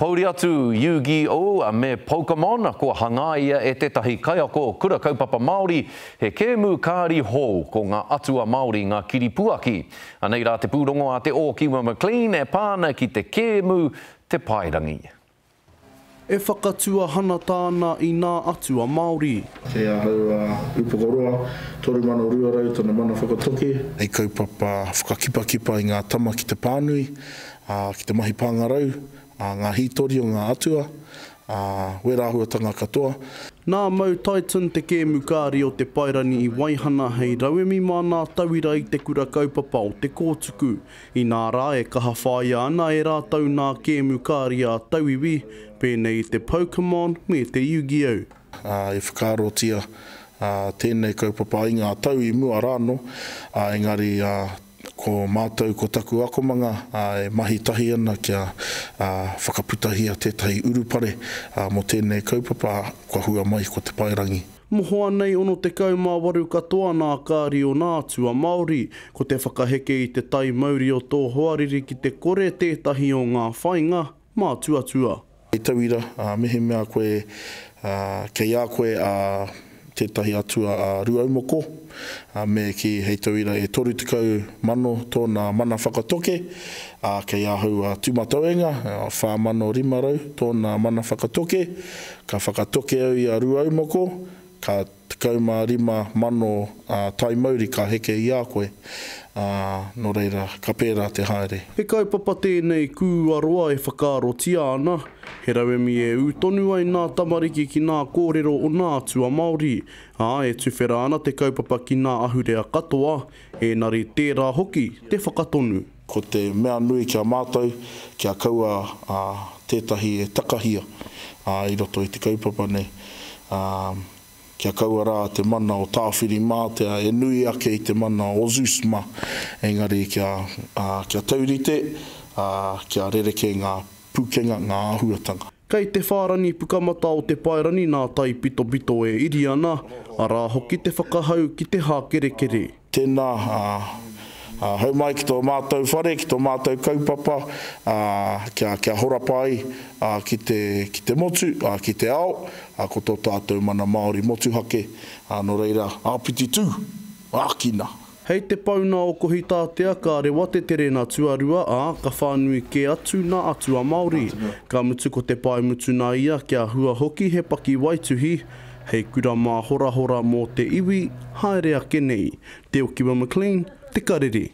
Pouri atu Yu-Gi-Oh! me Pokemon, kua hangaia e tētahi kaiako kura kaupapa Māori he kēmu kāri hou, ko ngā atua Māori ngā kiripuaki. Anei rā te pūrongo a Te Ōkiwa McLean e pā ana ki te kēmu Te Paerangi. E whakatuahanata ana i nā atua Māori. Kei ahau a Upokoroa, 3200 tona mana whakatoke. Hei kaupapa whakakipakipa i ngā tama ki te pānui, ā, ki te mahi pāngarau, ā, ngā hītori o ngā atua, ā, wērā āhuatanga katoa. Nā Mau Titon te kēmu kāri o Te Paerani i waihana hei rauemi mā nā tauira i te kura kaupapa o Te Kōtuku. Inā rā e kaha whāia ana e rātou nā kēmu kāri a tauiwi, pēnei i te Pokemon me te Yu-Gi-Oh! Ā, i whakaarotia, ā, tēnei kaupapa i ngā tau i mua rānō, ā, engari, ā, Ko mātou ko taku akomanga e mahi tahi ana kia whakaputahia tētahi urupare mō tēnei kaupapa kua hua mai ko Te Paerangi. Mohoa nei 68 katoa nā kāri o nā atua Māori. Ko te whakaheke i te tai mauri o tō hoariri ki te kore tētahi o ngā whainga mātuatua. Hei tauira, mehemea koe kei a koe a tētahi atua a Rūaumoko, me kī, hei tauira, e 30,000 tōna mana whakatoke, ā, kei ahau a Tūmatauenga, 4,500 tōna mana whakatoke, ka whakatoke au i a Rūaumoko, ka 15,000 tai mauri ka heke i a koe, ā, nō reira, ka pērā te haere. He kaupapa tēnei kūaroa e whakaarotia ana, he rauemi e ū tonu ai nā tamariki ki nā kōrero o nā atua Māori, ā, e tuwhera ana te kaupapa ki nā ahurea katoa, ēnari tērā hoki te whakatonu. Ko te mea nui ki a mātou, kia kaua tētahi e takahia i roto i te kaupapa nei, ā, kia kaua rā te mana o Tāwhirimātea e nui ake i te mana o Zeus mā, engari kia, kia taurite, ā, kia rerekē ngā pūkenga, ngā āhuatanga. Kei te whārangi pukamata o te paerani nā taipitopito e iri ana, arā hoki te whakahau ki te hākerekere. Tēnā, ā, hau mai ki tō mātou whare, ki tō mātou kaupapa, ā, kia, kia horapa ai, ā, ki te, ki te motu, ā, ki te ao, ā, ko tō tātou mana Māori motuhake, ā, nō reira, āpiti tū, ākina! Hei te pauna o Kohitātea ka rewa te terena tuarua, ā, ka whānui kē atu nā atua Māori. Ka mutu ko te pae mutuna ia kia hua hoki he pakiwaituhi, hei kura māhorahora mō te iwi, haere ake nei. Te Okiwa McLean, Te Karere.